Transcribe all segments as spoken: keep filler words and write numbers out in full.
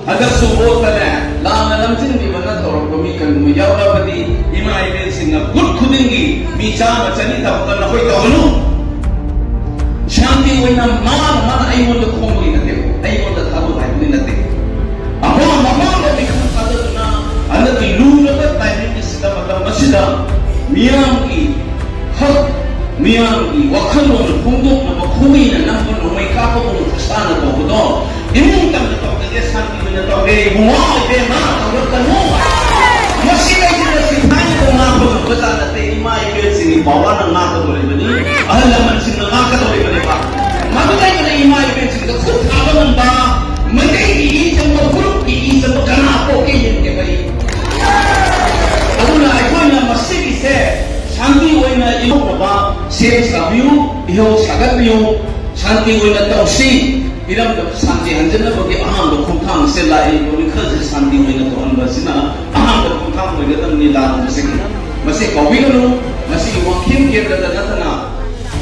ꯍꯟꯗꯛꯁꯨ ꯚꯣꯠꯇꯅꯦ ꯂꯥꯟꯅ ꯂꯝꯖꯤꯡꯕꯤꯕꯅ ꯇꯧꯔꯛꯄ ꯃꯤ ꯀꯔꯤꯒꯨꯝꯕ ꯌꯥꯎꯔꯕꯗꯤ, ꯏꯃꯥ ꯏꯕꯦꯟꯁꯤꯡꯅ ꯕꯨꯠ ꯈꯨꯗꯤꯡꯒꯤ ꯃꯤ ꯆꯥꯝꯃ ꯆꯅꯤ ꯊꯕꯛꯇ ꯅꯈꯣꯏ ꯇꯧꯒꯅꯨ꯫ ꯁꯥꯟꯇꯤ ꯑꯣꯏꯅ ꯃꯥꯅ ꯃꯥꯅ ꯑꯩꯉꯣꯟꯗ ꯈꯣꯝꯕꯒꯤ ꯅꯠꯇꯦ, ꯑꯩꯉꯣꯟꯗ ꯊꯥꯗꯣꯛ ꯍꯥꯏꯕꯒꯤ ꯅꯠꯇꯦ꯫ ꯑꯄꯥꯝ ꯑꯄꯥꯝꯕ ꯃꯤꯈꯜ ꯊꯥꯗꯗꯨꯅ ꯍꯟꯗꯛꯀꯤ ꯂꯨꯔꯕ ꯇꯥꯏꯃꯤꯡ ꯑꯁꯤꯗ, ꯃꯇꯝ ꯑꯁꯤꯗ ꯃꯤꯌꯥꯝꯒꯤ ꯍꯛ, ꯃꯤꯌꯥꯝꯒꯤ ꯋꯥꯈꯜꯂꯣꯟ ꯐꯣꯡꯗꯣꯛꯅꯕ ꯈꯨꯃꯤꯅ ꯅꯝꯕ ꯅꯣꯡꯃꯩ ꯀꯥꯞꯄꯒꯨꯝ ꯈꯨꯁꯥꯅ ꯇꯧꯕꯗꯣ ꯏꯅꯤꯡ ꯇꯝꯅ ꯇꯧꯗꯒꯦ ꯁꯥꯟꯇꯤ ꯑꯣꯏꯅ ꯇꯧꯔꯦ꯫ ꯏꯕꯨꯡꯉꯣ, ꯏꯕꯦꯝꯃ, ꯇꯧꯔꯛꯀꯅꯨ꯫ ꯃꯁꯤ ꯂꯩꯇꯅ ꯁꯤꯐꯥꯏꯅ ꯉꯥꯛꯄ ꯉꯝꯕꯖꯥꯠ ꯅꯠꯇꯦ꯫ ꯏꯃꯥ ꯏꯕꯦꯟꯁꯤꯡꯒꯤ ꯄꯥꯋꯔꯅ ꯉꯥꯛꯀꯗꯧꯔꯤꯕꯅꯤ, ꯑꯍꯜ ꯂꯃꯟꯁꯤꯡꯅ ꯉꯥꯛꯀꯗꯧꯔꯤꯕꯅꯦꯕ꯫ ꯃꯗꯨ ꯂꯩꯇꯅ ꯏꯃꯥ ꯏꯕꯦꯟꯁꯤꯡꯗ ꯈꯨꯠ ꯊꯥꯕ ꯉꯝꯕ, ꯃꯩꯇꯩꯒꯤ ꯏ ꯆꯪꯕ, ꯐꯨꯔꯨꯞꯀꯤ ꯏ ꯆꯪꯕ ꯀꯅꯥ ꯄꯣꯛꯀꯦ ꯌꯦꯡꯒꯦꯕ ꯑꯩ꯫ ꯑꯗꯨꯅ ꯑꯩꯈꯣꯏꯅ ꯃꯁꯤꯒꯤꯁꯦ ꯁꯥꯟꯇꯤ ꯑꯣꯏꯅ ꯏꯍꯧꯅꯕ ꯁꯦꯝ ꯁꯥꯕꯤꯌꯨ, ꯏꯍꯧ ꯁꯥꯒꯠꯄꯤꯌꯨ, ꯁꯥꯟꯇꯤ ꯑꯣꯏꯅ ꯇꯧꯁꯤ꯫ ꯏꯔꯝꯗꯝ ꯁꯥꯟꯇꯤ ꯍꯟꯖꯅꯕꯒꯤ ꯑꯍꯥꯟꯕ ꯈꯣꯡꯊꯥꯡꯁꯦ ꯂꯥꯛꯏꯕ ꯃꯤꯈꯜꯁꯦ ꯁꯥꯟꯇꯤ ꯑꯣꯏꯅ ꯇꯧꯍꯟꯕ ꯑꯁꯤꯅ ꯑꯍꯥꯟꯕ ꯈꯣꯡꯊꯥꯡ ꯑꯣꯏꯒꯗꯕꯅꯤ꯫ ꯂꯥꯟ ꯃꯁꯤꯒꯤ ꯃꯁꯤ ꯀꯥꯎꯕꯤꯒꯅꯨ꯫ ꯃꯁꯤꯒꯤ ꯋꯥꯈꯜ ꯀꯦꯟꯗ꯭ꯔꯗ ꯅꯠꯇꯅ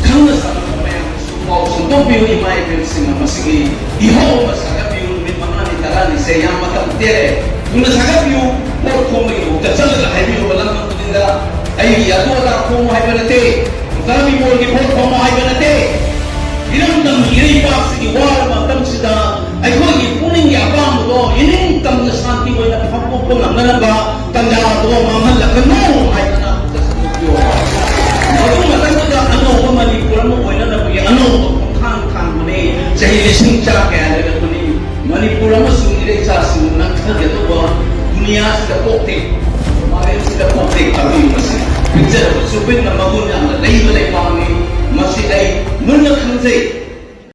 ꯈꯪꯅ ꯆꯥꯟꯅꯕ ꯃꯌꯥꯝꯗꯁꯨ ꯄꯥꯎ ꯁꯟꯗꯣꯛꯄꯤꯌꯨ꯫ ꯏꯃꯥ ꯏꯕꯦꯜꯁꯤꯡꯅ ꯃꯁꯤꯒꯤ ꯏꯍꯧ ꯑꯃ ꯁꯥꯒꯠꯄꯤꯌꯨ꯫ ꯅꯨꯃꯤꯠ ꯃꯉꯥꯅꯤ ꯇꯔꯥꯅꯤꯁꯦ ꯌꯥꯝ ꯃꯇꯝ ꯇꯦꯜꯂꯦ꯫ ꯊꯨꯅ ꯁꯥꯒꯠꯄꯤꯌꯨ꯫ ꯄꯣꯠ ꯈꯣꯝꯕꯒꯤ ꯃꯍꯨꯠꯇ ꯆꯠꯂꯒ ꯍꯥꯏꯕꯤꯌꯨꯕ ꯂꯝ ꯈꯨꯗꯤꯡꯗ ꯑꯩꯒꯤ ꯑꯗꯨ ꯑꯗꯥ ꯈꯣꯝꯃꯨ ꯍꯥꯏꯕ ꯅꯠꯇꯦ꯫ ꯇꯔꯥꯃꯤꯃꯣꯜꯒꯤ ꯄꯣꯠ ꯈꯣꯝꯃꯨ ꯍꯥꯏꯕ ꯅꯠꯇꯦ꯫ ꯏꯔꯝꯗꯝ ꯏꯔꯩꯄꯥꯛꯁꯤꯒꯤ ꯋꯥꯔꯕ ꯃꯇꯝꯁꯤꯗ ꯑꯩꯈꯣꯏꯒꯤ ꯄꯨꯛꯅꯤꯡꯒꯤ ꯑꯄꯥꯝꯕꯗꯣ ꯏꯅꯤꯡ ꯇꯝꯅ ꯁꯥꯟꯇꯤ ꯑꯣꯏꯅ ꯐꯣꯡꯗꯣꯛꯄ ꯉꯝꯅꯅꯕ ꯇꯟꯖꯥꯗꯣ ꯃꯥꯡꯍꯜꯂꯛꯀꯅꯨ ꯍꯥꯏꯗꯅ ꯑꯝꯇ ꯁꯟꯗꯣꯛꯄꯤꯌꯣ꯫ ꯃꯗꯨ ꯃꯇꯝꯗꯨꯗ ꯑꯅꯧꯕ ꯃꯅꯤꯄꯨꯔ ꯑꯃ ꯑꯣꯏꯅꯅꯕꯒꯤ ꯑꯅꯧꯕ ꯈꯣꯡꯊꯥꯡ ꯊꯥꯡꯕꯅꯤ꯫ ꯆꯍꯤ ꯂꯤꯁꯤꯡ ꯆꯥ ꯀꯌꯥ ꯂꯩꯔꯛꯄꯅꯤ꯫ ꯃꯅꯤꯄꯨꯔ ꯑꯃꯁꯨꯡ ꯏꯔꯩꯆꯥꯁꯤꯡꯅ ꯈꯪꯒꯗꯧꯕ ꯗꯨꯅꯤꯌꯥꯁꯤꯗ ꯄꯣꯛꯇꯦ, ꯃꯥꯂꯦꯝꯁꯤꯗ ꯄꯣꯛꯇꯦ꯫ ꯇꯥꯕꯤꯌꯨ ꯃꯁꯤ꯫ ꯄꯤꯛꯆꯔꯕꯁꯨ ꯄꯤꯛꯅ ꯃꯒꯨꯟ ꯌꯥꯝꯅ ꯂꯩꯕ ꯂꯩꯕꯥꯛꯅꯤ꯫ ꯃꯁꯤ ꯑꯩ ꯃꯨꯟꯅ ꯈꯪꯖꯩ꯫